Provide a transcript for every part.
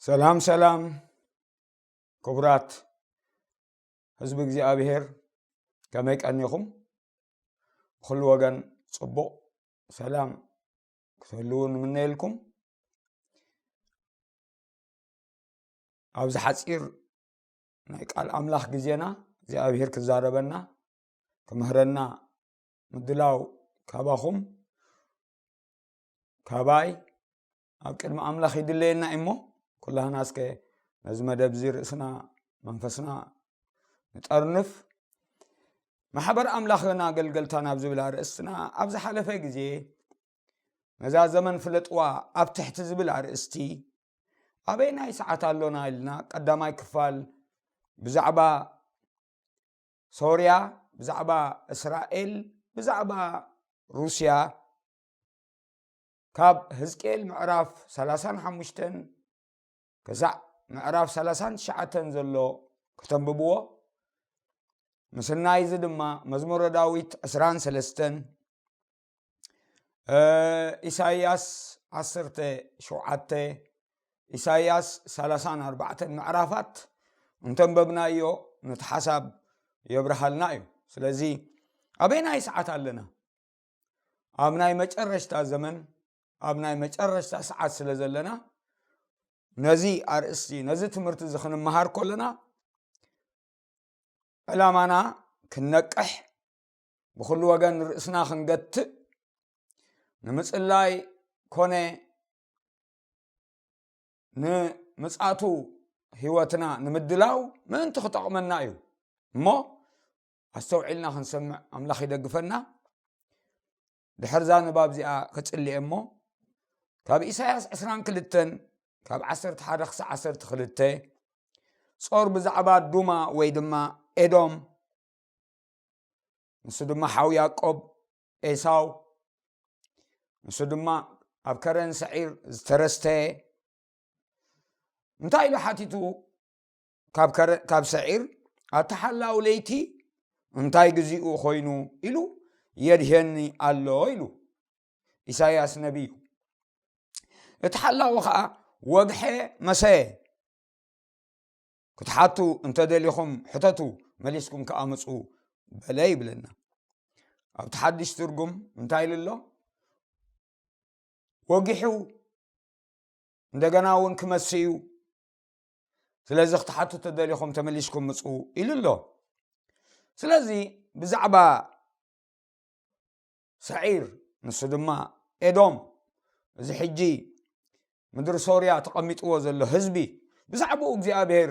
ሰላም ሰላም፣ ክቡራት ህዝቢ እግዚኣብሔር፣ ከመይ ቀኒኹም? ብኹሉ ወገን ጽቡቕ ሰላም ክትህልዉ ንምነየልኩም። ኣብዚ ሓጺር ናይ ቃል ኣምላኽ ግዜና እግዚኣብሔር ክዛረበና፣ ክምህረና ምድላው ካባኹም፣ ካባይ ኣብ ቅድሚ ኣምላኽ ይድለየና እዩ። እሞ ኩላህና እስከ ነዚ መደብ እዚ ርእስና መንፈስና ንጠርንፍ። ማሕበር ኣምላኽን ኣገልገልታን ኣብ ዝብል ኣርእስትና ኣብ ዝሓለፈ ግዜ ነዛ ዘመን ፍለጥዋ ኣብ ትሕቲ ዝብል ኣርእስቲ ኣበየናይ ሰዓት ኣሎና ኢልና ቀዳማይ ክፋል ብዛዕባ ሶርያ፣ ብዛዕባ እስራኤል፣ ብዛዕባ ሩስያ ካብ ህዝቅኤል ምዕራፍ ሰላሳን ሓሙሽተን ክሳዕ ምዕራፍ ሰላሳን ትሽዓተን ዘሎ ከተንብብዎ። ምስናይ እዚ ድማ መዝሙረ ዳዊት ዕስራን ሰለስተን፣ እ፣ ኢሳይያስ ዓሰርተ ሸውዓተ፣ ኢሳይያስ ሰላሳን ኣርባዕተን ምዕራፋት እንተንበብናዮ ነቲ ሓሳብ የብርሃልና እዩ። ስለዚ ኣበየናይ ሰዓት ኣለና? ኣብ ናይ መጨረሽታ ዘመን፣ ኣብ ናይ መጨረሽታ ሰዓት ስለ ዘለና ነዚ ኣርእስቲ፣ ነዚ ትምህርቲ እዚ ክንመሃር ከለና ዕላማና ክንነቅሕ፣ ብኹሉ ወገን ርእስና ክንገትእ፣ ንምጽላይ ኮነ ንምጽኣቱ ህይወትና ንምድላው ምእንቲ ክጠቕመና እዩ። እሞ ኣስተውዒልና ክንሰምዕ ኣምላኽ ይደግፈና። ድሕርዛ ንባብ እዚኣ ክጽልየ እሞ ካብ ኢሳያስ ዕስራን ክልተን ካብ ዓሰርተ ሓደ ክሳዕ ዓሰርተ ክልተ፣ ጾር ብዛዕባ ዱማ ወይ ድማ ኤዶም፣ ንሱ ድማ ሓው ያዕቆብ ኤሳው፣ ንሱ ድማ ኣብ ከረን ሰዒር ዝተረስተየ፣ እንታይ ኢሉ ሓቲቱ? ካብ ከረ-፣ ካብ ሰዒር፣ ኣተሓላው ለይቲ እንታይ ግዚኡ ኮይኑ ኢሉ የድሄኒ ኣሎ ኢሉ ኢሳያስ ነቢዩ። እቲ ሓላዊ ኸኣ ወግሐ መሰየ። ክትሓቱ እንተደሊኹም ሕተቱ፣ መሊስኩም ከኣ ምጹ በለ ይብለና። ኣብቲ ሓድሽ ትርጉም እንታይ ኢሉ ኣሎ? ወጊሑ እንደገና እውን ክመሲ እዩ። ስለዚ ክትሓቱ ተደሊኹም ተመሊስኩም ምጹ ኢሉ ኣሎ። ስለዚ ብዛዕባ ሰዒር፣ ንሱ ድማ ኤዶም፣ እዚ ሕጂ ምድሪ ሶርያ ተቐሚጥዎ ዘሎ ህዝቢ፣ ብዛዕባኡ እግዚኣብሔር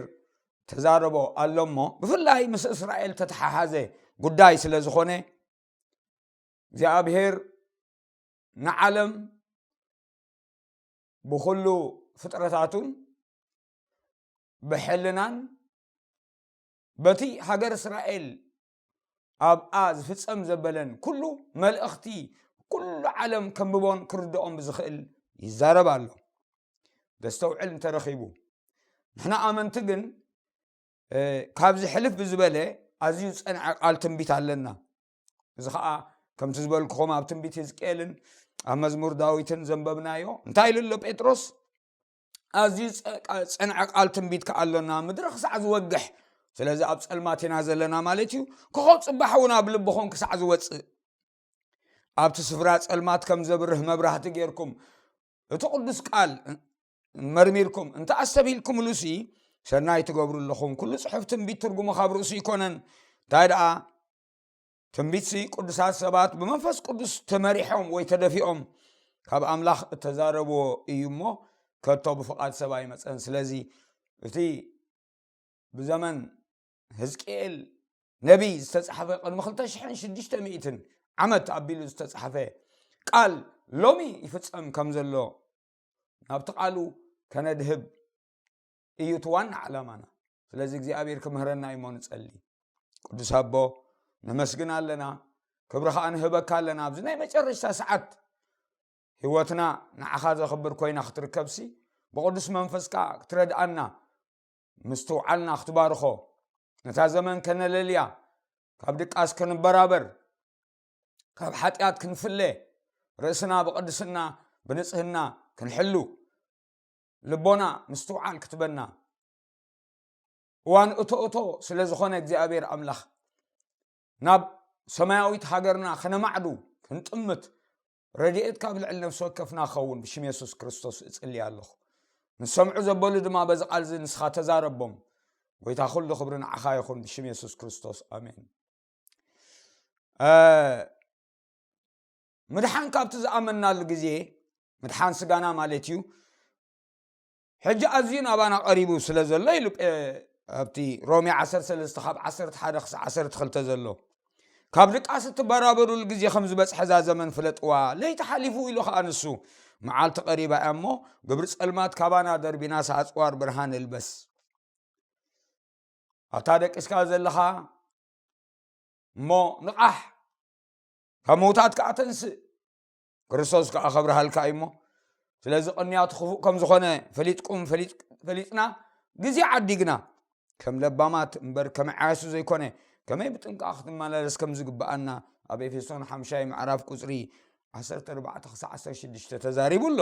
ተዛረቦ ኣሎ እሞ፣ ብፍላይ ምስ እስራኤል ተተሓሓዘ ጉዳይ ስለ ዝኾነ፣ እግዚኣብሔር ንዓለም ብኹሉ ፍጥረታቱን ብሕልናን በቲ ሃገር እስራኤል ኣብኣ ዝፍጸም ዘበለን ኩሉ መልእኽቲ ኩሉ ዓለም ከንብቦን ክርድኦም ብዝኽእል ይዛረብ ኣሎ። ዘስተውዕል እንተረኺቡ፣ ንሕና ኣመንቲ ግን፣ እ፣ ካብዚ ሕልፍ ብዝበለ ኣዝዩ ዝጸንዐ ቃል ትንቢት ኣለና። እዚ ኸኣ ከምቲ ዝበልኩኹም ኣብ ትንቢት ህዝቅኤልን ኣብ መዝሙር ዳዊትን ዘንበብናዮ። እንታይ ኢሉ ኣሎ ጴጥሮስ? ኣዝዩ ጸ-፣ ቃ-፣ ጸንዐ ቃል ትንቢት ከኣ ኣሎና፣ ምድሪ ክሳዕ ዝወግሕ። ስለዚ ኣብ ጸልማት ኢና ዘለና ማለት እዩ። ኮኸብ ጽባሕ እውን ኣብ ልብኹም ክሳዕ ዝወጽእ፣ ኣብቲ ስፍራ ጸልማት ከም ዘብርህ መብራህቲ ጌርኩም፣ እቲ ቅዱስ ቃል መርሚርኩም እንተ ኣስተብሂልኩምሉሲ፣ ሰናይ ትገብሩ ኣለኹም። ኩሉ ጽሑፍ ትንቢት ትርጉሙ ካብ ርእሱ ይኮነን። እንታይ ደኣ፣ ትንቢትሲ ቅዱሳት ሰባት ብመንፈስ ቅዱስ ተመሪሖም ወይ ተደፊኦም ካብ ኣምላኽ እተዛረብዎ እዩ እሞ፣ ከቶ ብፍቓድ ሰብ ኣይመጸን። ስለዚ እቲ ብዘመን ህዝቅኤል ነቢይ ዝተጻሕፈ፣ ቅድሚ ክልተ ሽሕን ሽዱሽተ ሚእትን ዓመት ኣቢሉ ዝተጻሕፈ ቃል ሎሚ ይፍጸም ከም ዘሎ ናብቲ ቃሉ ከነድህብ እዩ እቲ ዋና ዓላማና። ስለዚ እግዚኣብሔር ክምህረና እዩ እሞ ንጸሊ። ቅዱስ ኣቦ፣ ነመስግን ኣለና፣ ክብሪ ኸኣ ንህበካ ኣለና። ኣብዚ ናይ መጨረሽታ ሰዓት ህይወትና ንዓኻ ዘኽብር ኮይና ክትርከብሲ፣ ብቅዱስ መንፈስካ ክትረድኣና፣ ምስትውዓልና ክትባርኾ፣ ነታ ዘመን ከነለልያ፣ ካብ ድቃስ ክንበራበር፣ ካብ ሓጢኣት ክንፍለ፣ ርእስና ብቅድስና ብንጽህና ክንሕሉ፣ ልቦና ምስትውዓል ክትበና እዋን እቶ እቶ ስለ ዝኾነ እግዚኣብሔር ኣምላኽ ናብ ሰማያዊት ሃገርና ከነማዕዱ ክንጥምት ረድኤት ካብ ልዕል ነፍሲ ወከፍና ክኸውን ብሽም የሱስ ክርስቶስ እጽሊ ኣለኹ። ንሰምዑ ዘበሉ ድማ በዚ ቃል እዚ ንስኻ ተዛረቦም። ጎይታ ኩሉ ክብሪ ንዓኻ ይኹን ብሽም የሱስ ክርስቶስ ኣሜን። ምድሓን ካብቲ ዝኣመናሉ ግዜ ምድሓን ስጋና ማለት እዩ። ሕጂ ኣዝዩ ናባና ቀሪቡ ስለ ዘሎ ኢሉ ኣብቲ ሮሜ ዓሰርተ ሰለስተ ካብ ዓሰርተ ሓደ ክሳብ ዓሰርተ ክልተ ዘሎ ካብ ድቃስ እትበራበሩሉ ግዜ ከም ዝበፅሐ እዛ ዘመን ፍለጥዋ። ለይቲ ሓሊፉ ኢሉ ከዓ ንሱ መዓልቲ ቀሪባ እያ እሞ ግብሪ ፀልማት ካባና ደርቢና ኣፅዋር ብርሃን እልበስ። ኣታ ደቂስካ ዘለኻ እሞ ንቓሕ፣ ካብ ምውታት ከዓ ተንስእ፣ ክርስቶስ ከዓ ከብርሃልካ እዩ እሞ። ስለዚ ቅንያቱ ክፉእ ከም ዝኾነ ፈሊጥኩም ፈሊጥና ግዜ ዓዲግና ከም ለባማት እምበር ከም ዓያሱ ዘይኮነ ከመይ ብጥንቃቕ ክትመላለስ ከም ዝግብኣና ኣብ ኤፌሶን ሓምሻይ ምዕራፍ ቁፅሪ ዓሰርተ ኣርባዕተ ክሳብ ዓሰርተ ሽዱሽተ ተዛሪቡ ኣሎ።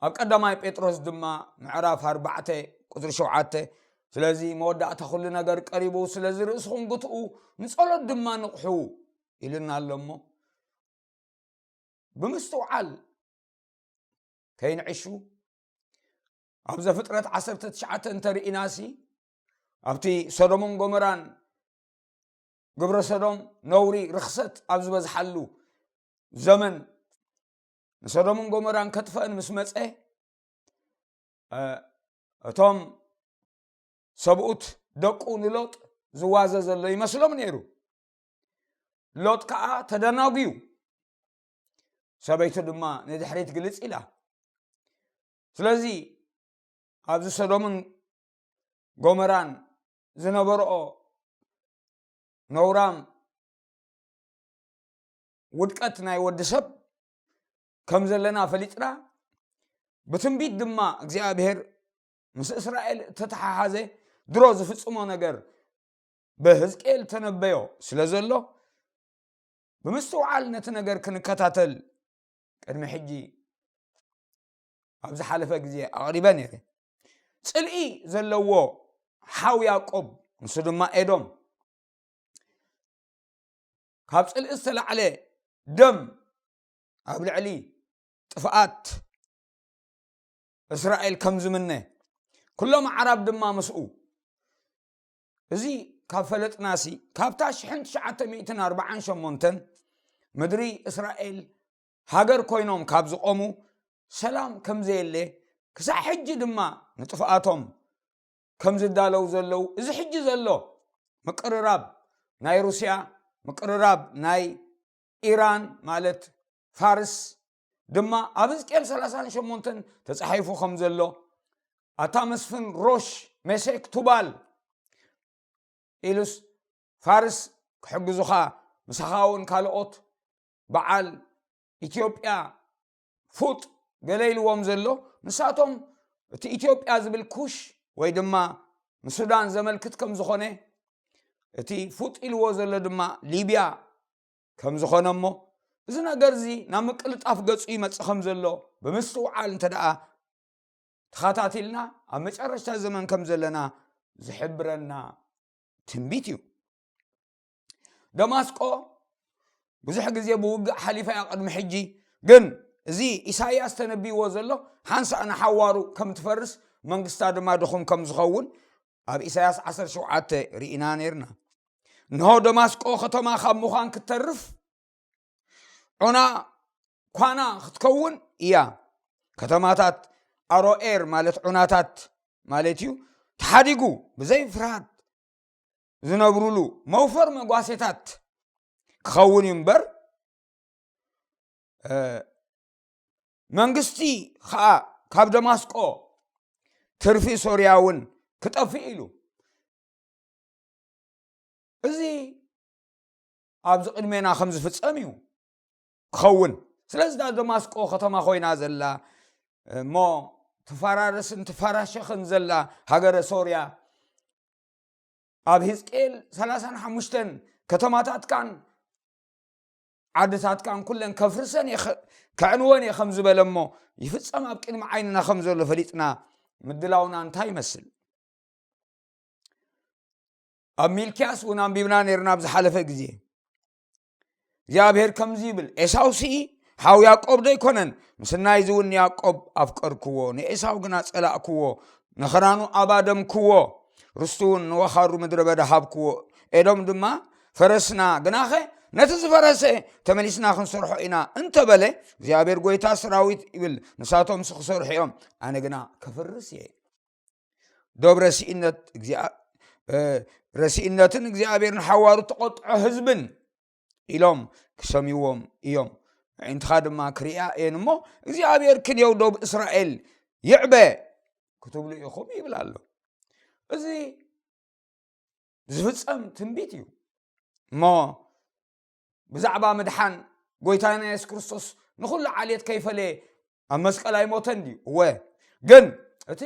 ኣብ ቀዳማይ ጴጥሮስ ድማ ምዕራፍ ኣርባዕተ ቁፅሪ ሸውዓተ ስለዚ መወዳእታ ኩሉ ነገር ቀሪቡ ስለዚ ርእስኹም ግትኡ ንጸሎት ድማ ንቕሑ ኢልና ኣሎ እሞ ብምስትውዓል ከይንዕሹ ኣብ ዘፍጥረት ዓሰርተ ትሽዓተ እንተርኢናሲ ኣብቲ ሶዶምን ጎመራን ግብረ ሰዶም ነውሪ ርኽሰት ኣብ ዝበዝሓሉ ዘመን ንሰዶምን ጎመራን ከጥፈአን ምስ መፀ እቶም ሰብኡት ደቁ ንሎጥ ዝዋዘ ዘሎ ይመስሎም ነይሩ። ሎጥ ከዓ ተደናጉዩ፣ ሰበይቱ ድማ ንድሕሪት ግልፅ ኢላ። ስለዚ ኣብዚ ሰዶምን ጎመራን ዝነበርኦ ነውራም ውድቀት ናይ ወዲ ሰብ ከም ዘለና ፈሊጥና ብትንቢት ድማ እግዚኣብሔር ምስ እስራኤል እተተሓሓዘ ድሮ ዝፍጽሞ ነገር ብህዝቅኤል ተነበዮ ስለ ዘሎ ብምስትውዓል ነቲ ነገር ክንከታተል ቅድሚ ሕጂ ኣብ ዝሓለፈ ግዜ ኣቕሪበ ነይረ። ጽልኢ ዘለዎ ሓው ያዕቆብ ንሱ ድማ ኤዶም ካብ ጽልኢ ዝተላዕለ ደም ኣብ ልዕሊ ጥፍኣት እስራኤል ከም ዝምነ ኩሎም ኣዕራብ ድማ ምስኡ እዚ ካብ ፈለጥናሲ ካብታ ሽሕን ትሽዓተ ሚእትን ኣርባዓን ሸሞንተን ምድሪ እስራኤል ሃገር ኮይኖም ካብ ዝቆሙ ሰላም ከም ዘየለ ክሳዕ ሕጂ ድማ ንጥፍኣቶም ከም ዝዳለው ዘለው እዚ ሕጂ ዘሎ ምቅርራብ ናይ ሩስያ ምቅርራብ ናይ ኢራን ማለት ፋርስ ድማ ኣብ ሕዝቅኤል ሰላሳን ሸሞንተን ተጻሒፉ ከም ዘሎ ኣታ መስፍን ሮሽ ሜሴክ ቱባል ኢሉስ ፋርስ ክሕግዙኻ ምሳኻ እውን ካልኦት በዓል ኢትዮጵያ ፉጥ ገለ ኢልዎም ዘሎ ንሳቶም እቲ ኢትዮጵያ ዝብል ኩሽ ወይ ድማ ንሱዳን ዘመልክት ከም ዝኾነ እቲ ፉጥ ኢልዎ ዘሎ ድማ ሊብያ ከም ዝኾነ እሞ እዚ ነገር እዚ ናብ ምቅልጣፍ ገጹ ይመጽእ ከም ዘሎ ብምስትውዓል እንተ ደኣ ተኸታቲልና ኣብ መጨረሽታ ዘመን ከም ዘለና ዝሕብረና ትንቢት እዩ። ደማስቆ ብዙሕ ግዜ ብውግእ ሓሊፋ እያ ቅድሚ ሕጂ። ግን እዚ ኢሳይያስ ተነቢይዎ ዘሎ ሓንሳእ ንሓዋሩ ከም ትፈርስ መንግስታ ድማ ድኹም ከም ዝኸውን ኣብ ኢሳይያስ ዓሰርተ ሸውዓተ ርኢና ነርና። እንሆ ደማስቆ ከተማ ካብ ምዃን ክትተርፍ ዑና ኳና ክትከውን እያ። ከተማታት ኣሮኤር ማለት ዑናታት ማለት እዩ ተሓዲጉ ብዘይ ፍርሃት ዝነብሩሉ መውፈር መጓሴታት ክኸውን እዩ እምበር መንግስቲ ከዓ ካብ ደማስቆ ትርፊ ሶርያ እውን ክጠፍእ ኢሉ እዚ ኣብዚ ቅድሜና ከም ዝፍጸም እዩ ክኸውን። ስለዚ እዛ ደማስቆ ከተማ ኮይና ዘላ እሞ ትፈራረስን ትፈራሸኽን ዘላ ሃገረ ሶርያ ኣብ ህዝቅኤል ሰላሳን ሓሙሽተን ከተማታትካን ዓድታትካን ኩለን ከፍርሰን እየ፣ ከ-፣ ከዕንወን እየ ከም ዝበለ እሞ ይፍጸም ኣብ ቅድሚ ዓይንና ከም ዘሎ ፈሊጥና ምድላውና እንታይ ይመስል? ኣብ ሚልክያስ እውን ኣንቢብና ነይርና ኣብ ዝሓለፈ ግዜ። እግዚኣብሔር ከምዚ ይብል፣ ኤሳው ስኢ ሓው ያዕቆብ ዶ ኣይኮነን? ምስናይ እዚ እውን ንያዕቆብ ኣፍቀርክዎ፣ ንኤሳው ግና ጸላእክዎ፣ ንኽራኑ ኣባደምክዎ፣ ርስቱ እውን ንወኻሩ ምድረ በዳ ሃብክዎ። ኤዶም ድማ ፈረስና፣ ግናኸ ነቲ ዝፈረሰ ተመሊስና ክንሰርሖ ኢና እንተበለ፣ እግዚኣብሔር ጎይታ ሰራዊት ይብል፣ ንሳቶም ክሰርሑ እዮም፣ ኣነ ግና ከፍርስ እየ። ዶብ ረሲእነት እግዚኣብ-፣ እ፣ ረሲእነትን እግዚኣብሔር ንሓዋሩ ተቆጥዖ ህዝብን ኢሎም ክሰምይዎም እዮም። ኣዒንትኻ ድማ ክርእያ እየን እሞ፣ እግዚኣብሔር ክንየው ዶብ እስራኤል ይዕበ ክትብሉ ኢኹም ይብል ኣሎ። እዚ ዝፍጸም ትንቢት እዩ። እሞ ብዛዕባ ምድሓን ጎይታና የሱስ ክርስቶስ ንኹሉ ዓሌት ከይፈለየ ኣብ መስቀል ኣይሞተን ድዩ? እወ። ግን እቲ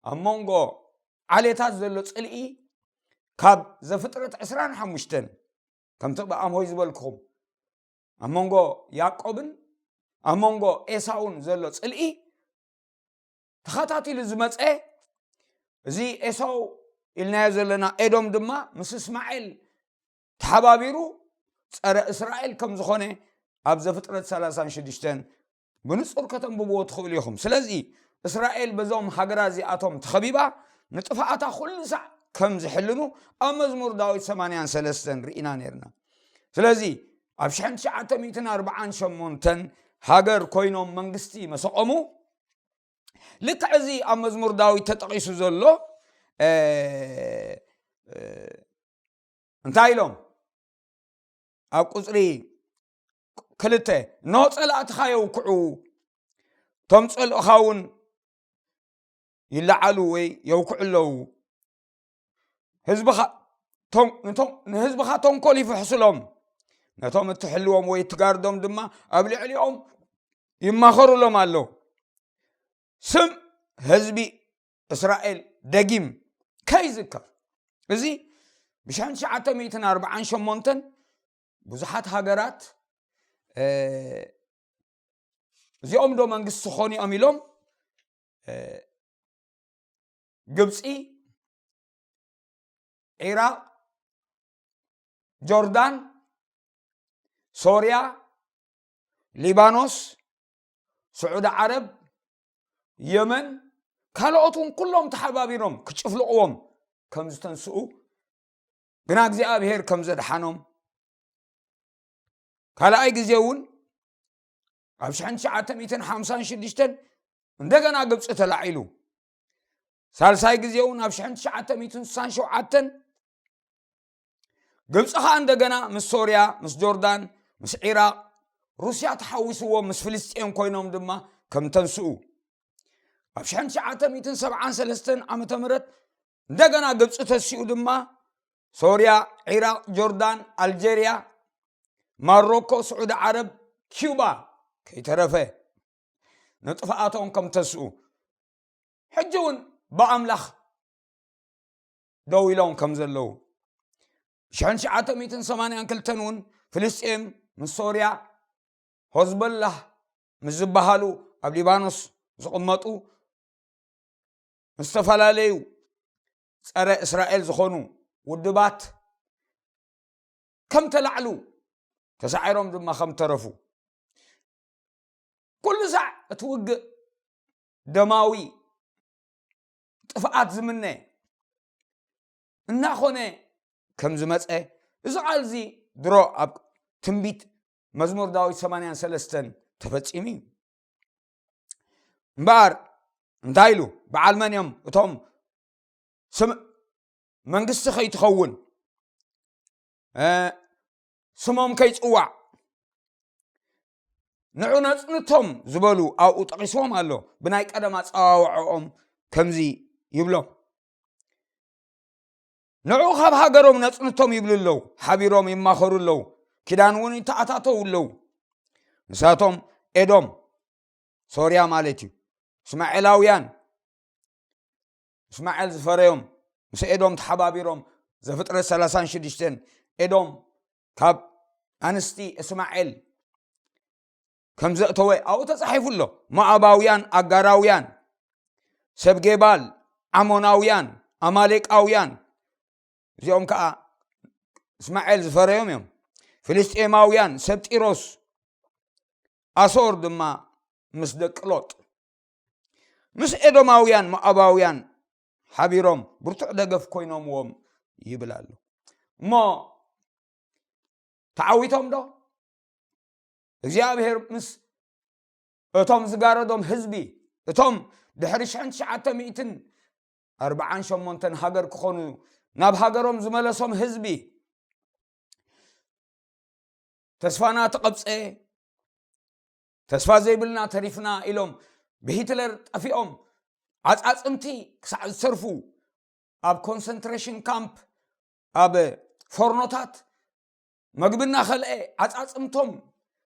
ኣብ መንጎ ዓሌታት ዘሎ ጽልኢ ካብ ዘፍጥረት ዕስራን ሓሙሽተን ከምቲ ብኣምሆይ ዝበልክኹም ኣብ መንጎ ያዕቆብን ኣብ መንጎ ኤሳውን ዘሎ ጽልኢ ተኸታቲሉ ዝመጸ፣ እዚ ኤሳው ኢልናዮ ዘለና ኤዶም ድማ ምስ እስማኤል ተሓባቢሩ ጸረ እስራኤል ከም ዝኾነ ኣብ ዘፍጥረት ሰላሳን ሽዱሽተን ብንጹር ከተንብብዎ ትኽእሉ ኢኹም። ስለዚ እስራኤል በዞም ሃገራት እዚኣቶም ተኸቢባ ንጥፍኣታ ኩሉ ሳዕ ከም ዝሕልኑ ኣብ መዝሙር ዳዊት ሰማንያን ሰለስተን ርኢና ነይርና። ስለዚ ኣብ ሽሕን ትሽዓተ ሚእትን ኣርብዓን ሸሞንተን ሃገር ኮይኖም መንግስቲ መሰቆሙ ልክዕ እዚ ኣብ መዝሙር ዳዊት ተጠቒሱ ዘሎ፣ እ፣ እ፣ እንታይ ኢሎም? ኣብ ቁጽሪ ክልተ፣ "እንሆ ጸላእትኻ የውክዑ፣ እቶም ጸልእኻ እውን ይለዓሉ ወይ የውክዑ ኣለዉ። ህዝብኻ፣ ቶም-፣ ንቶም-፣ ንህዝብኻ ተንኮል ይፍሕሱሎም፣ ነቶም እትሕልዎም ወይ እትጋርዶም ድማ ኣብ ልዕሊኦም ይማኸሩሎም ኣለዉ። ስም ህዝቢ እስራኤል ደጊም ከይዝከር." እዚ ብሽሕን ትሽዓተ ሚእትን ኣርብዓን ሸሞንተን ብዙሓት ሃገራት፣ እ፣ እዚኦም ዶ መንግስቲ ክኾኑ እዮም ኢሎም፣ እ፣ ግብፂ፣ ዒራቕ፣ ጆርዳን፣ ሶርያ፣ ሊባኖስ፣ ስዑዲ ዓረብ፣ የመን፣ ካልኦት እውን ኩሎም ተሓባቢሮም ክጭፍልቕዎም ከም ዝተንስኡ፣ ግና እግዚኣብሔር ከም ዘድሓኖም፣ ካልኣይ ግዜ እውን ኣብ ሽሕን ትሽዓተ ሚእትን ሓምሳን ሽዱሽተን እንደገና ግብፂ ተላዒሉ። ሳልሳይ ግዜ እውን ኣብ ሽሕን ትሽዓተ ሚእትን ስሳን ሸውዓተን ግብፂ ኸዓ እንደገና ምስ ሶርያ፣ ምስ ጆርዳን፣ ምስ ዒራቕ፣ ሩስያ ተሓዊስዎም ምስ ፍልስጤም ኮይኖም ድማ ከም ተንስኡ። ኣብ ሽሕን ትሽዓተ ሚእትን ሰብዓን ሰለስተን ዓመተ ምህረት እንደገና ግብፂ ተሲኡ ድማ ሶርያ፣ ዒራቕ፣ ጆርዳን፣ ኣልጀርያ፣ ማሮኮ፣ ስዑዲ ዓረብ፣ ኪዩባ ከይተረፈ ንጥፍኣቶም ከም ተስኡ፣ ሕጂ እውን ብኣምላኽ ደው ኢሎም ከም ዘለዉ፣ ሽሕን ትሽዓተ ሚእትን ሰማንያን ክልተን እውን ፍልስጤም ምስ ሶርያ፣ ሆዝቦላህ ምስ ዝበሃሉ ኣብ ሊባኖስ ዝቕመጡ ምስ ዝተፈላለዩ ጸረ እስራኤል ዝኾኑ ውድባት ከም ተላዕሉ፣ ተሳዒሮም ድማ ከም ተረፉ፣ ኩሉ ሳዕ እቲ ውግእ ደማዊ ጥፍኣት ዝምነ እናኾነ ከም ዝመጸ፣ እዚ ቃል እዚ ድሮ ኣብ ትንቢት መዝሙር ዳዊት ሰማንያን ሰለስተን ተፈጺሙ እዩ። እምበኣር እንታይ ኢሉ? በዓል መን እዮም እቶም ስም-፣ መንግስቲ ከይትኸውን፣ እ፣ ስሞም ከይጽዋዕ፣ ንዑ ነጽንቶም ዝበሉ ኣብኡ ጠቒስዎም ኣሎ። ብናይ ቀደም ኣጸዋውዖኦም ከምዚ ይብሎም፣ ንዑ ካብ ሃገሮም ነጽንቶም ይብሉ ኣለዉ፣ ሓቢሮም ይማኸሩ ኣለዉ፣ ኪዳን እውን ይተኣታተዉ ኣለዉ። ንሳቶም ኤዶም፣ ሶርያ ማለት እዩ፣ እስማኤላውያን፣ እስማኤል ዝፈረዮም ምስ ኤዶም ተሓባቢሮም፣ ዘፍጥረት ሰላሳን ሽዱሽተን፣ ኤዶም ካብ ኣንስቲ እስማኤል ከም ዘእተወ ኣብኡ ተጻሒፉ ኣሎ። ሞዓባውያን፣ ኣጋራውያን፣ ሰብ ጌባል፣ ዓሞናውያን፣ ኣማሌቃውያን፣ እዚኦም ከዓ እስማኤል ዝፈረዮም እዮም። ፍልስጤማውያን፣ ሰብ ጢሮስ፣ ኣሶር ድማ ምስ ደቂ ሎጥ፣ ምስ ኤዶማውያን፣ ሞዓባውያን ሓቢሮም ብርቱዕ ደገፍ ኮይኖምዎም ይብል ኣሎ። እሞ ተዓዊቶም ዶ? እግዚኣብሔር ምስ እቶም ዝጋረዶም ህዝቢ፣ እቶም ድሕሪ ሽሕን ትሽዓተ ሚእትን ኣርባዓን ሸሞንተን ሃገር ክኾኑ ናብ ሃገሮም ዝመለሶም ህዝቢ፣ ተስፋና ተቐብጸ፣ ተስፋ ዘይብልና ተሪፍና ኢሎም ብሂትለር ጠፊኦም፣ ዓጻጽምቲ ክሳዕ ዝተርፉ ኣብ ኮንሰንትሬሽን ካምፕ፣ ኣብ ፎርኖታት መግቢ እናኸልአ፣ ዓጻጽምቶም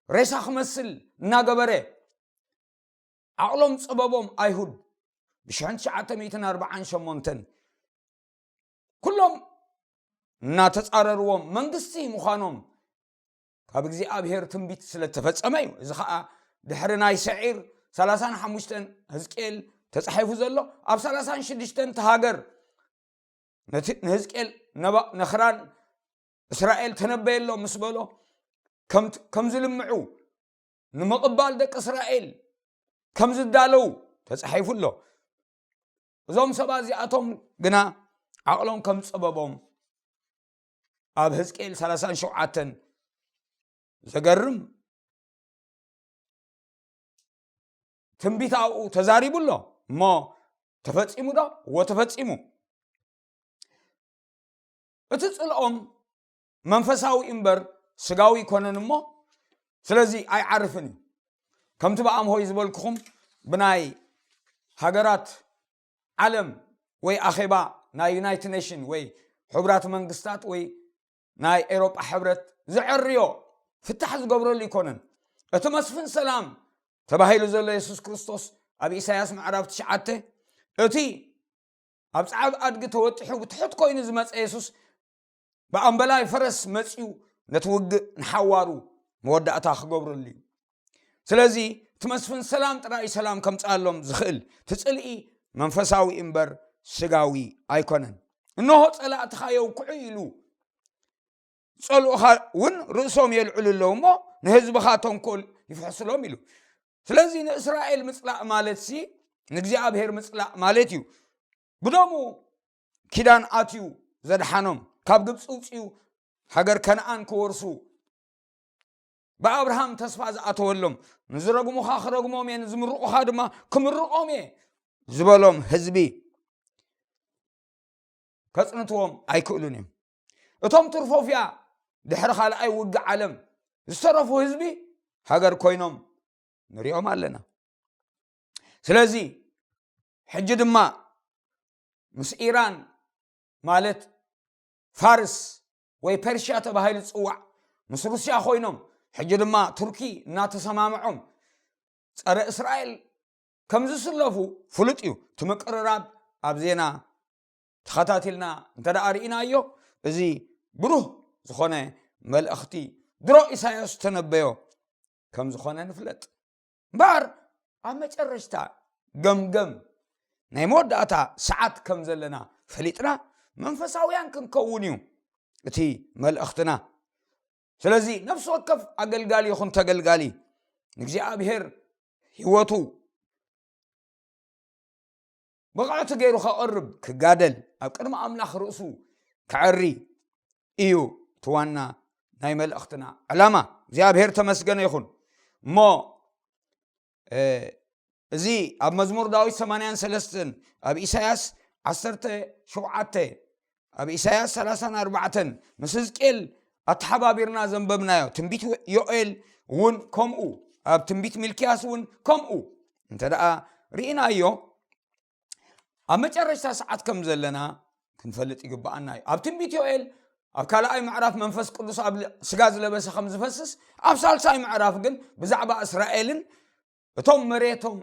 ሬሳ ክመስል እናገበረ፣ ዓቕሎም ጸበቦም ኣይሁድ ብሽሕን ትሽዓተ ሚእትን ኣርባዓን ሸሞንተን ኩሎም እናተጻረርዎም መንግስቲ ምዃኖም ካብ እግዚኣብሔር ትንቢት ስለ ተፈጸመ እዩ። እዚ ኸኣ ድሕሪ ናይ ሰዒር ሰላሳን ሓሙሽተን ህዝቅኤል ተጻሒፉ ዘሎ። ኣብ ሰላሳን ሽዱሽተን ተሃገር ነቲ ንህዝቅኤል ነባ-፣ ነኽራን እስራኤል ተነበየሎም ምስ በሎ፣ ከም-፣ ከም ዝልምዑ፣ ንምቕባል ደቂ እስራኤል ከም ዝዳለዉ ተጻሒፉ ኣሎ። እዞም ሰባት እዚኣቶም ግና ዓቕሎም ከም ጸበቦም ኣብ ህዝቅኤል ሰላሳን ሸውዓተን ዘገርም ትንቢት ኣብኡ ተዛሪቡ ኣሎ። እሞ ተፈጺሙ ዶ? እዎ ተፈጺሙ። እቲ ጽልኦም መንፈሳዊ እምበር ስጋዊ ይኮነን እሞ፣ ስለዚ ኣይዓርፍን እዩ። ከምቲ ብኣምሆይ ዝበልኩኹም ብናይ ሃገራት ዓለም ወይ ኣኼባ ናይ ዩናይትድ ኔሽን ወይ ሕቡራት መንግስታት ወይ ናይ ኤሮጳ ሕብረት ዝዕርዮ ፍታሕ ዝገብረሉ ይኮነን። እቲ መስፍን ሰላም ተባሂሉ ዘሎ የሱስ ክርስቶስ ኣብ ኢሳያስ ምዕራፍ ትሽዓተ፣ እቲ ኣብ ጻዕብ ኣድጊ ተወጢሑ ብትሑት ኮይኑ ዝመጸ የሱስ ብኣምበላይ ፈረስ መጺኡ ነቲ ውግእ ንሓዋሩ መወዳእታ ክገብረሉ እዩ። ስለዚ እቲ መስፍን ሰላም ጥራይ ሰላም ከምጽኣሎም ዝኽእል፣ እቲ ጽልኢ መንፈሳዊ እምበር ስጋዊ ኣይኮነን። እንሆ ጸላእትኻ የውክዑ ኢሉ፣ ጸልኡኻ እውን ርእሶም የልዕሉ ኣለዉ እሞ ንህዝብኻ ተንኮል ይፍሕስሎም ኢሉ። ስለዚ ንእስራኤል ምጽላእ ማለት ሲ ንእግዚኣብሔር ምጽላእ ማለት እዩ። ብደሙ ኪዳን ኣትዩ ዘድሓኖም፣ ካብ ግብፂ ውፅዩ ሃገር ከነኣን ክወርሱ ብኣብርሃም ተስፋ ዝኣተወሎም፣ ንዝረግሙኻ ክረግሞም እየ፣ ንዝምርቑኻ ድማ ክምርቖም እየ ዝበሎም ህዝቢ ከጽንትዎም ኣይክእሉን እዮም። እቶም ትርፎፍያ ድሕሪ ካልኣይ ውግእ ዓለም ዝተረፉ ህዝቢ ሃገር ኮይኖም ንሪኦም ኣለና። ስለዚ ሕጂ ድማ ምስ ኢራን ማለት ፋርስ ወይ ፐርሽያ ተባሂሉ ዝጽዋዕ ምስ ሩስያ ኮይኖም፣ ሕጂ ድማ ቱርኪ እናተሰማምዖም ጸረ እስራኤል ከም ዝስለፉ ፍሉጥ እዩ። እቲ ምቅርራብ ኣብ ዜና ተኸታቲልና እንተ ደኣ ርኢናዮ፣ እዚ ብሩህ ዝኾነ መልእኽቲ ድሮ ኢሳያስ ዝተነበዮ ከም ዝኾነ ንፍለጥ። እምበኣር ኣብ መጨረሽታ ገምገም ናይ መወዳእታ ሰዓት ከም ዘለና ፈሊጥና መንፈሳውያን ክንከውን እዩ እቲ መልእኽትና። ስለዚ ነፍሲ ወከፍ ኣገልጋሊ ይኹን ተገልጋሊ ንእግዚኣብሔር ህይወቱ ብቕዕቲ ገይሩ ከቕርብ ክጋደል፣ ኣብ ቅድሚ ኣምላኽ ርእሱ ከዐሪ እዩ እቲ ዋና ናይ መልእኽትና ዕላማ። እግዚኣብሔር ተመስገነ ይኹን። እሞ፣ እ፣ እዚ ኣብ መዝሙር ዳዊት ሰማንያን ሰለስተን፣ ኣብ ኢሳያስ ዓሰርተ ሸውዓተ፣ ኣብ ኢሳያስ ሰላሳን ኣርባዕተን፣ ምስ ህዝቅኤል ኣተሓባቢርና ዘንበብናዮ፣ ትንቢት ዮኤል እውን ከምኡ፣ ኣብ ትንቢት ሚልክያስ እውን ከምኡ እንተ ደኣ ርኢናዮ፣ ኣብ መጨረሽታ ሰዓት ከም ዘለና ክንፈልጥ ይግብኣና እዩ። ኣብ ትንቢት ዮኤል ኣብ ካልኣይ ምዕራፍ መንፈስ ቅዱስ ኣብ ል-፣ ስጋ ዝለበሰ ከም ዝፈስስ፣ ኣብ ሳልሳይ ምዕራፍ ግን ብዛዕባ እስራኤልን እቶም መሬቶም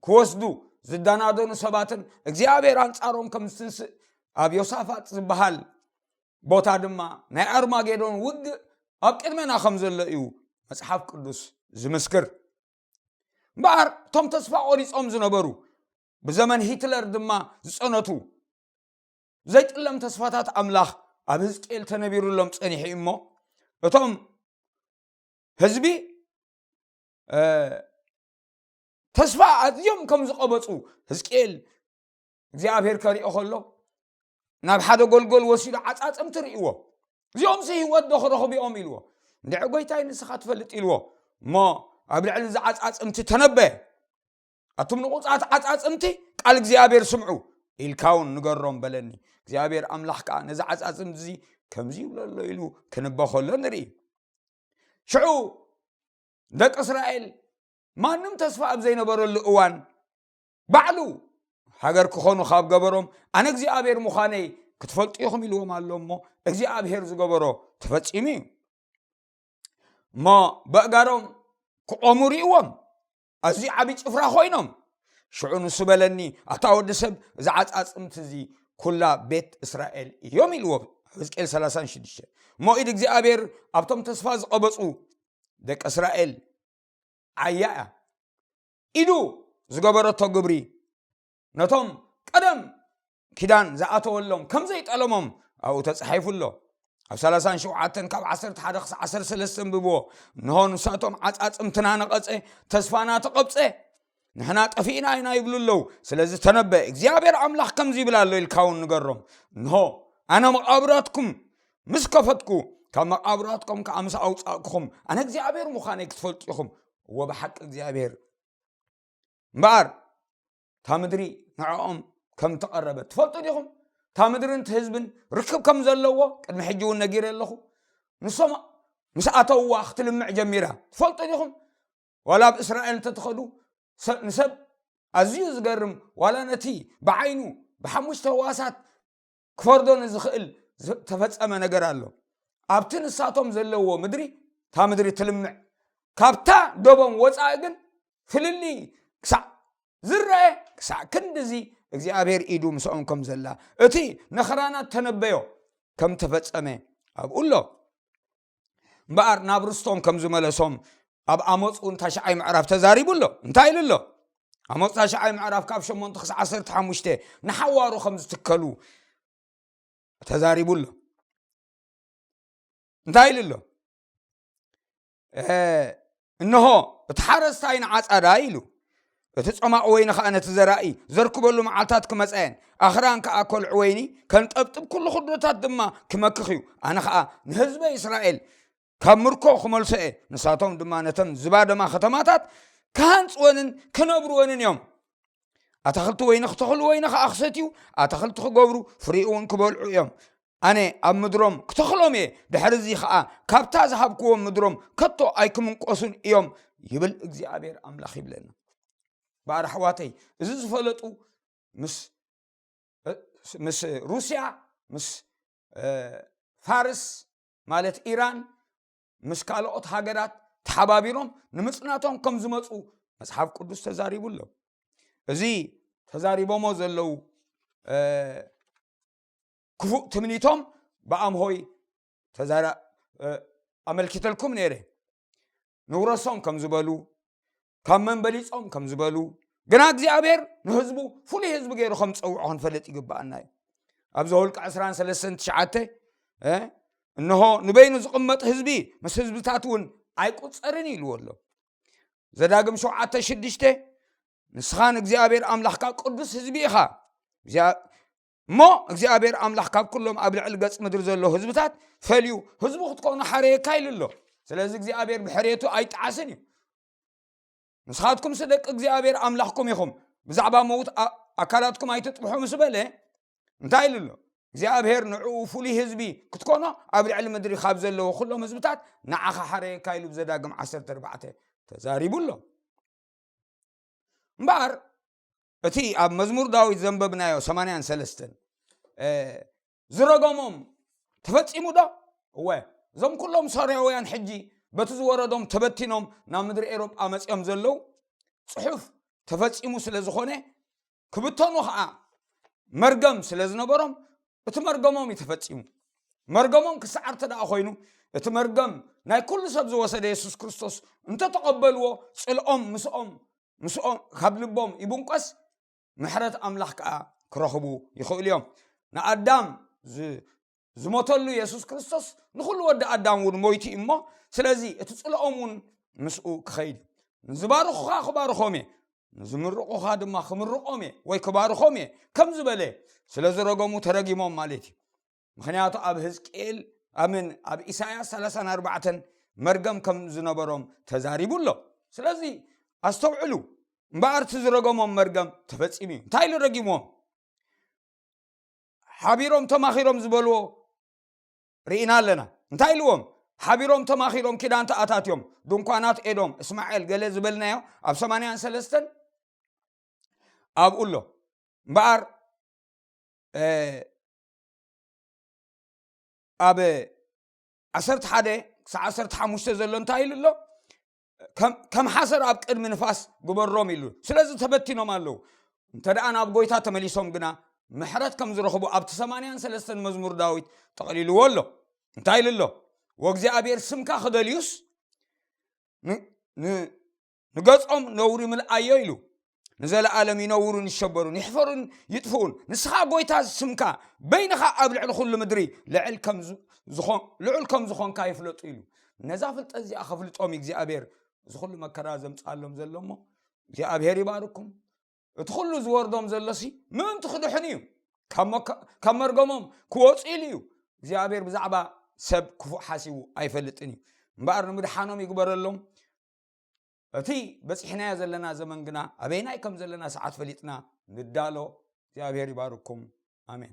ክወስዱ ዝደናደኑ ሰባትን እግዚኣብሔር ኣንጻሮም ከም ዝትንስእ ኣብ ዮሳፋጥ ዝበሃል ቦታ ድማ ናይ ኣርማጌዶን ውግእ ኣብ ቅድመና ከም ዘሎ እዩ መጽሓፍ ቅዱስ ዝምስክር። እምበኣር እቶም ተስፋ ቆሪጾም ዝነበሩ፣ ብዘመን ሂትለር ድማ ዝጸነቱ፣ ዘይጥለም ተስፋታት ኣምላኽ ኣብ ህዝቅኤል ተነቢሩሎም ጸኒሑ እዩ እሞ፣ እቶም ህዝቢ፣ እ፣ ተስፋ ኣዝዮም ከም ዝቐበጹ ህዝቅኤል እግዚኣብሔር ከሪኦ ከሎ፣ ናብ ሓደ ጎልጎል ወሲዱ ዓጻጽምቲ ርእይዎ። "እዚኦምሲ ህይወት ዶ ክረኽቡ እዮም?" ኢልዎ። "እንድዒ ጎይታይ ንስኻ ትፈልጥ" ኢልዎ። እሞ ኣብ ልዕሊ እዚ ዓጻጽምቲ ተነበየ። "ኣቱም ንቑጻት ዓጻጽምቲ ቃል እግዚኣብሔር ስምዑ" ኢልካ እውን ንገሮም በለኒ። እግዚኣብሔር ኣምላኽ ከኣ ነዚ ዓጻጽምቲ እዚ ከምዚ ይብሎ ኣሎ ኢሉ ክንበ ከሎ ንርኢ። ሽዑ ደቂ እስራኤል ማንም ተስፋ ኣብ ዘይነበረሉ እዋን ባዕሉ ሃገር ክኾኑ ካብ ገበሮም ኣነ እግዚኣብሔር ምዃነይ ክትፈልጡ ኢኹም ኢልዎም ኣሎ እሞ እግዚኣብሔር ዝገበሮ ተፈጺሙ እዩ። እሞ በእጋሮም ክቖሙ ርእይዎም ኣዝዩ ዓብዪ ጭፍራ ኮይኖም። ሽዑ ንሱ በለኒ፣ "ኣታ ወዲ ሰብ፣ እዚ ዓጻጽምቲ እዚ ኩላ ቤት እስራኤል እዮም" ኢልዎ። ሕዝቅኤል ሰላሳን ሽዱሽተ። እሞ ኢድ እግዚኣብሔር ኣብቶም ተስፋ ዝቐበጹ ደቂ እስራኤል ዓያ እያ። ኢዱ ዝገበረቶ ግብሪ ነቶም ቀደም ኪዳን ዝኣተወሎም ከም ዘይጠለሞም ኣብኡ ተጻሒፉ ኣሎ። ኣብ ሰላሳን ሸውዓተን ካብ ዓሰርተ ሓደ ክሳዕ ዓሰርተ ሰለስተ እንብብዎ። እንሆ ንሳቶም ዓጻጽምትና ነቐጸ፣ ተስፋና ተቐብጸ፣ ንሕና ጠፊእና ኢና ይብሉ ኣለዉ። ስለዚ ተነበ፣ እግዚኣብሔር ኣምላኽ ከምዚ ይብል ኣሎ ኢልካ እውን ንገሮም። እንሆ ኣነ መቓብራትኩም ምስ ከፈትኩ፣ ካብ መቓብራትኩም ከኣ ምስ ኣውጻእኩኹም፣ ኣነ እግዚኣብሔር ምዃነይ ክትፈልጡ ኢኹም። እወ ብሓቂ እግዚኣብሔር እምበኣር እታ ምድሪ ንዕኦም ከም ተቐረበት ትፈልጡ ዲኹም? እታ ምድርን እቲ ህዝብን ርክብ ከም ዘለዎ ቅድሚ ሕጂ እውን ነጊረ ኣለኹ። ንሶም ምስ ኣተውዋ ክትልምዕ ጀሚራ ትፈልጡ ዲኹም? ዋላ ኣብ እስራኤል እንተትኸዱ፣ ሰ-፣ ንሰብ ኣዝዩ ዝገርም፣ ዋላ ነቲ ብዓይኑ ብሓሙሽተ ህዋሳት ክፈርዶ ንዝኽእል ዝተፈጸመ ነገር ኣሎ። ኣብቲ ንሳቶም ዘለዎ ምድሪ፣ እታ ምድሪ ትልምዕ። ካብታ ዶቦም ወጻኢ ግን ፍልልይ ክሳዕ ዝረአ፣ ክሳዕ ክንድዚ እግዚኣብሔር ኢዱ ምስኦም ከም ዘላ፣ እቲ ንኽራናት ተነበዮ ከም ተፈጸመ ኣብኡ ኣሎ። እምበኣር ናብ ርስቶም ከም ዝመለሶም ኣብ ኣሞጽ እውን ታሽዓይ ምዕራፍ ተዛሪቡ ኣሎ። እንታይ ኢሉ ኣሎ? ኣሞጽ ታሽዓይ ምዕራፍ ካብ ሸሞንተ ክሳዕ ዓሰርተ ሓሙሽተ ንሓዋሩ ከም ዝትከሉ ተዛሪቡ ኣሎ። እንታይ ኢሉ ኣሎ? እ፣ "እንሆ እቲ ሓረስታይ ንዓጻዳይ" ኢሉ፣ "እቲ ጸማቕ ወይኒ ኸኣ ነቲ ዘራኢ ዘርክበሉ መዓልታት ክመጻ እየን፣ ኣኽራን ከኣ ከልዑ ወይኒ ከንጠብጥብ፣ ኩሉ ክርዶታት ድማ ክመክኽ እዩ። ኣነ ኸኣ ንህዝበይ እስራኤል ካብ ምርኮ ክመልሶ እየ፣ ንሳቶም ድማ ነተን ዝባደማ ከተማታት ክሃንጽወንን ክነብርወንን እዮም። ኣታኽልቲ ወይኒ ክተኽሉ፣ ወይኒ ኸኣ ክሰትዩ፣ ኣታኽልቲ ክገብሩ፣ ፍሪኡ እውን ክበልዑ እዮም። ኣነ ኣብ ምድሮም ክተኽሎም እየ፣ ድሕሪ እዚ ኸኣ ካብታ ዝሃብክዎም ምድሮም ከቶ ኣይክምንቆሱን እዮም" ይብል እግዚኣብሔር ኣምላኽ ይብለና። እምበኣር ኣሕዋተይ፣ እዚ ዝፈለጡ ምስ፣ ምስ ሩስያ፣ ምስ፣ እ፣ ፋርስ ማለት ኢራን፣ ምስ ካልኦት ሃገራት ተሓባቢሮም ንምጽናቶም ከም ዝመጹ መጽሓፍ ቅዱስ ተዛሪቡ ኣሎ። እዚ ተዛሪቦሞ ዘለዉ፣ እ፣ ክፉእ ትምኒቶም ብኣምሆይ ተዛራ-፣ እ፣ ኣመልኪተልኩም ነይረ። ንውረሶም ከም ዝበሉ፣ ካብ መን በሊጾም ከም ዝበሉ፣ ግና እግዚኣብሔር ንህዝቡ ፍሉይ ህዝቢ ገይሩ ከም ዝጸውዖ ክንፈልጥ ይግብኣና እዩ። ኣብ ዘኍልቍ ዕስራን ሰለስተን ትሽዓተ፣ እ፣ "እንሆ ንበይኑ ዝቕመጥ ህዝቢ ምስ ህዝብታት እውን ኣይቁጸርን" ኢልዎ ኣሎ። ዘዳግም ሸውዓተ ሽዱሽተ፣ "ንስኻ ንእግዚኣብሔር ኣምላኽካ ቅዱስ ህዝቢ ኢኻ። እግዚኣብ-፣ እሞ እግዚኣብሔር ኣምላኽ ካብ ኩሎም ኣብ ልዕሊ ገጽ ምድሪ ዘለዉ ህዝብታት ፈልዩ ህዝቡ ክትኮኑ ሓረየካ" ኢሉ ኣሎ። ስለዚ እግዚኣብሔር ብሕርየቱ ኣይጠዓስን እዩ። "ንስኻትኩምሲ ደቂ እግዚኣብሔር ኣምላኽኩም ኢኹም፣ ብዛዕባ መውት ኣ-፣ ኣካላትኩም ኣይትጥብሑ" ምስ በለ፣ እንታይ ኢሉ ኣሎ? እግዚኣብሔር ንዕኡ ፍሉይ ህዝቢ ክትኮኖ ኣብ ልዕሊ ምድሪ ካብ ዘለዉ ኩሎም ህዝብታት ንዓኻ ሓረየካ ኢሉ ብዘዳግም ዓሰርተ ኣርባዕተ ተዛሪቡ ኣሎ። እምበኣር እቲ ኣብ መዝሙር ዳዊት ዘንበብናዮ ሰማንያን ሰለስተን፣ እ፣ ዝረገሞም ተፈጺሙ ዶ? እወ፣ እዞም ኩሎም ሶርያውያን ሕጂ በቲ ዝወረዶም ተበቲኖም ናብ ምድሪ ኤሮጳ መጺኦም ዘለዉ ጽሑፍ ተፈጺሙ ስለ ዝኾነ፣ ክብተኑ ኸኣ መርገም ስለ ዝነበሮም፣ እቲ መርገሞም እዩ ተፈጺሙ። መርገሞም ክሰዓር እንተ ደኣ ኾይኑ፣ እቲ መርገም ናይ ኩሉ ሰብ ዝወሰደ የሱስ ክርስቶስ እንተተቐበልዎ፣ ጽልኦም ምስኦም ምስኦም ካብ ልቦም ይብንቆስ፣ ምሕረት ኣምላኽ ከኣ ክረኽቡ ይኽእሉ እዮም። ንኣዳም ዝ- ዝሞተሉ የሱስ ክርስቶስ ንኹሉ ወዲ ኣዳም እውን ሞይቱ እዩ እሞ፣ ስለዚ እቲ ጽልኦም እውን ምስኡ ክኸይድ እዩ። ንዝባርኹኻ ክባርኾም እየ፣ ንዝምርቑኻ ድማ ክምርቖም እየ ወይ ክባርኾም እየ ከም ዝበለ፣ ስለ ዝረገሙ ተረጊሞም ማለት እዩ። ምኽንያቱ ኣብ ህዝቅኤል ኣምን ኣብ ኢሳያስ ሰላሳን ኣርባዕተን መርገም ከም ዝነበሮም ተዛሪቡ ኣሎ። ስለዚ ኣስተውዕሉ። እምበኣር እቲ ዝረገሞም መርገም ተፈጺሙ እዩ። እንታይ ኢሉ ረጊምዎም? ሓቢሮም ተማኺሮም ዝበልዎ ርኢና ኣለና። እንታይ ኢልዎም? ሓቢሮም ተማኺሮም ኪዳን ተኣታትዮም፣ ድንኳናት ኤዶም እስማኤል ገለ ዝበልናዮ ኣብ ሰማንያን ሰለስተን ኣብኡ ኣሎ። እምበኣር ኣብ ዓሰርተ ሓደ ክሳዕ ዓሰርተ ሓሙሽተ ዘሎ እንታይ ኢሉ ኣሎ? ከም ሓሰር ኣብ ቅድሚ ንፋስ ግበሮም ኢሉ። ስለዚ ተበቲኖም ኣለዉ። እንተ ደኣ ናብ ጎይታ ተመሊሶም ግና ምሕረት ከም ዝረኽቡ ኣብቲ ሰማንያን ሰለስተን መዝሙር ዳዊት ጠቕሊልዎ ኣሎ። እንታይ ኢሉ ኣሎ? ወእግዚኣብሔር ስምካ ክደልዩስ ንገጾም ነውሪ ምልኣዮ ኢሉ። ንዘለኣለም ይነውሩን ይሸበሩን ይሕፈሩን ይጥፍኡን። ንስኻ ጎይታ ስምካ በይንኻ ኣብ ልዕሊ ኩሉ ምድሪ ልዑል ከም ዝኾንካ ይፍለጡ ኢሉ። ነዛ ፍልጠት እዚኣ ከፍልጦም እግዚኣብሔር እዚ ኩሉ መከራ ዘምፅኣሎም ዘሎ እሞ እግዚኣብሔር ይባርኩም። እቲ ኩሉ ዝወርዶም ዘሎሲ ምእንቲ ክድሕኑ እዩ። ካብ መርገሞም ክወፁ ኢሉ እዩ። እግዚኣብሔር ብዛዕባ ሰብ ክፉእ ሓሲቡ ኣይፈልጥን እዩ። እምበኣር ንምድሓኖም ይግበረሎም። እቲ በፂሕናዮ ዘለና ዘመን ግና ኣበይናይ ከም ዘለና ሰዓት ፈሊጥና ንዳሎ። እግዚኣብሔር ይባርኩም። ኣሜን።